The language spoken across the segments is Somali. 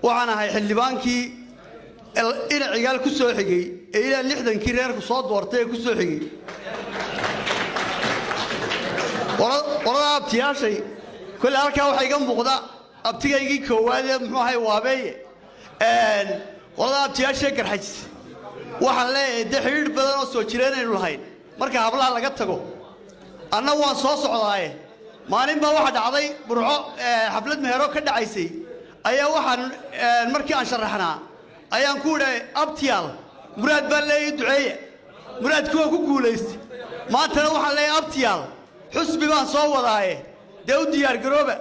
Waxaan ahay xildhibaankii ina Cigaal ku soo xigay ee ilaa 60-kii reerku soo doortay ee ku soo xigay. Qolada abtiyaashay kolle halkaa waxaa iga muuqda abtigaygii koowaad ee muxuu ahay Waabeeye. Qolada abtiyaashae Garxajis waxaan leeyahay, dee xidhiidh badan oo soo jireenaynu lahayn marka hablaha laga tago, anna waan soo socdaaye. Maalin baa waxa dhacday Burco xaflad mehero ka dhacaysay ayaa waxaan markii aan sharaxnaa ayaan ku idhay, "Abtiyaal, muraad baan leeyahay, duceeya." Muraadkii waan ku guulaystay. Maantana waxaan leeyahay, abtiyaal, xusbi baan soo wadaaye, dee u diyaargarooba.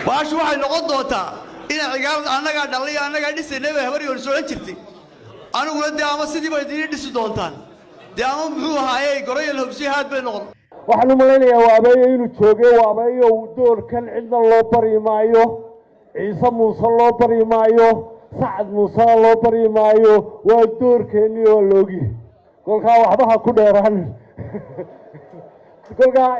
Baashu waxay noqon doontaa ina Cigaal annagaa dhalay, annagaa dhisaynay bay Habar Yoonis odhan jirtay. Aniguna dee ama sidii bay idiin dhisi doontaan, dee ama muxuu ahaaye goroyal hobsiyo haad bay noqon. Waxaan u malaynayaa Waabeeyo inuu jooge. Waabeeyo, doorkan cidna loo bari maayo, Ciise Muuse loo bari maayo, Sacad Muusena loo bari maayo. Waa doorkeennii, waa loogi. Kolkaa waxba ha ku dheeraan kolkaa,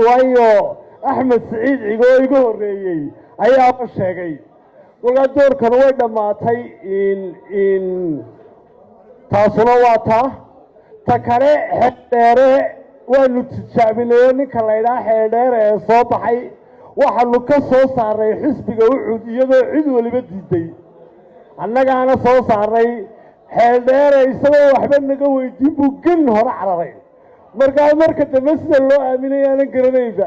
waayo Axmed Siciid Cigo iga horreeyey ayaaba sheegay. Kolkaa doorkan way dhammaatay in taasuna waa taa. Ta kale, Xeeldheere waanu tijaabinayo. Ninka la ydhaha Xeeldheere ee soo baxay waxaanu ka soo saaray xisbiga UCID, iyadoo cid waliba diiday, annagaana soo saaray. Xeeldheere isagoo waxba naga weydiin buu gelin hore cararay. Markaa marka dambe sida loo aaminay aanan garanaynba.